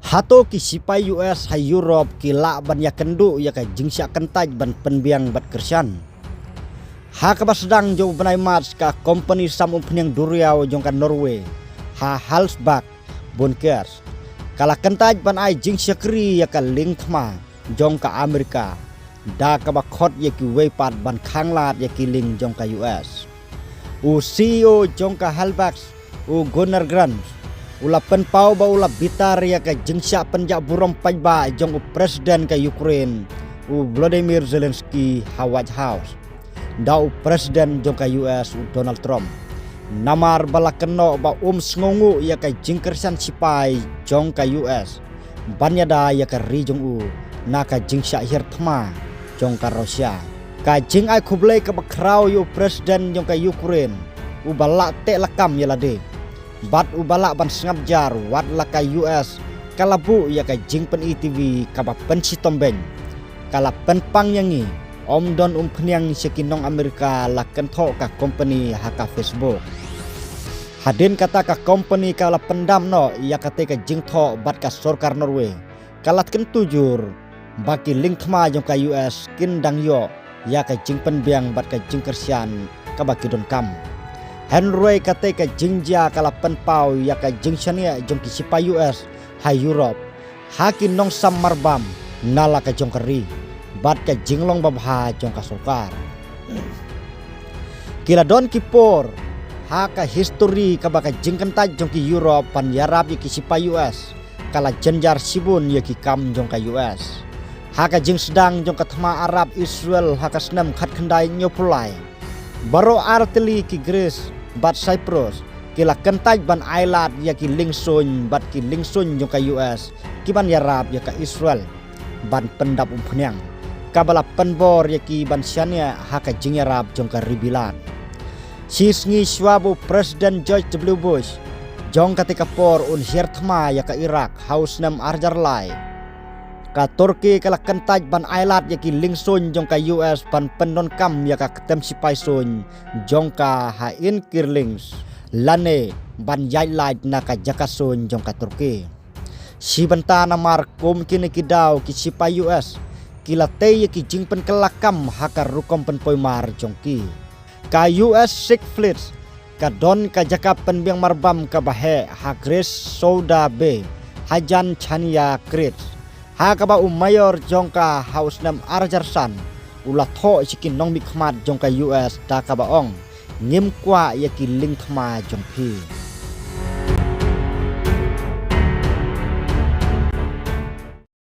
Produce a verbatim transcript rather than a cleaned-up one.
Hato ki sipai U S ha Europe ki lah ban ïakynduh ïa ka jingshah kyntait ban pynbiang bad kyrshan? Ha kaba sdang jong u bnai March, ka kompani sam umphniang duriaw jong ka Norway, ha Harlesbak, Bunkers, ka la kyntait ban ai jingshakri ïa ka liengthma jong ka Amerika, da kaba khot ïa kiwei pat ban khanglad ïa ki lieng jong ka U S. U C E O jong ka Harlesbak, u Gunnar Grans, u la pynpaw ba u la bitar ïa ka jingshah pynjah burom paidbah jong u President ka Ukraine, u Volodymyr Zelensky, ha White House da u President jong ka U S, u Donald Trump, namar ba la kynnoh ba um sngewnguh ïa ka jingkyrshan sipai jong ka U S ban ïada ïa ka ri jong u na ka jingshah hiar thma jong ka Russia. Ka jingai khublei kaba khraw ïa u President jong ka Ukraine, uba lah teh lakam ïa lade bad uba lah ban sngap jar wat la ka U S ka la buh ïa ka jingpyni T V kaba pynshitom beiñ, ka la pynpang ïa ngi, ym don umphniang sha ki nong Amerika, la kynthoh ka kompani ha ka Facebook. Hadien kata, ka kompani ka la pyndam noh ïa katei ka jingthoh bad ka sorkar Norway ka la kyntu jur ba ki liengthma jong ka U S kin dang ïoh ïa ka jingpynbiang bad ka jingkyrshan kaba ki donkam. Hynrei katei ka jingjia ka la pynpaw ïa ka jingshaniah jong ki sipai U S ha Europe, ha ki nongsam marbam na la ka jong ka ri, bad ka jinglong babha jong ka sorkar. Ki la don ki por ha ka histori kaba ka jingkyntait jong ki Europe ban ïarap ïa ki sipai U S ka la jynjar shibun ïa ki kam jong ka U S. Ha ka jingsdang jong ka thma Arab Israel ha ka snem khatkhyndai hynñiewphew lai, baroh artylli ki Greece bad Cyprus ki la kyntait ban ailad ïa ki liengsuiñ bad ki liengsuiñ jong ka U S ki ban ïarap ïa ka Israel ban pyndap umphniang, kaba la pynbor ïa ki ban shaniah ha ka jingïarap jong ka ri Bilat. Shisngi shuwa ba u President George W Bush jong katei ka por un hiar thma ïa ka Iraq ha u snem arhajar lai, ka Turkey ka la kyntait ban ailad ïa ki liengsuiñ jong ka U S ban pyndonkam ïa ka kyntem sipai suiñ jong ka ha Incirlik, lane ban ïaid lait na ka jaka suiñ jong ka Turkey. Shi bynta namar kum kine ki daw ki sipai U S ki la tei ïa ki jingpynkylla kam ha ka rukom pynpoi mar jong ki. Ka U S Sixth Fleet ka don ka jaka pynbiang marbam kaba heh ha Greece Souda Bay, hajan Chania Crete, ha kaba u mayor jong ka ha u snem arhajar san u la thoh sha ki nongmihkhmat jong ka U S da kaba ong, ngim kwah ïa ki liengthma jong phi.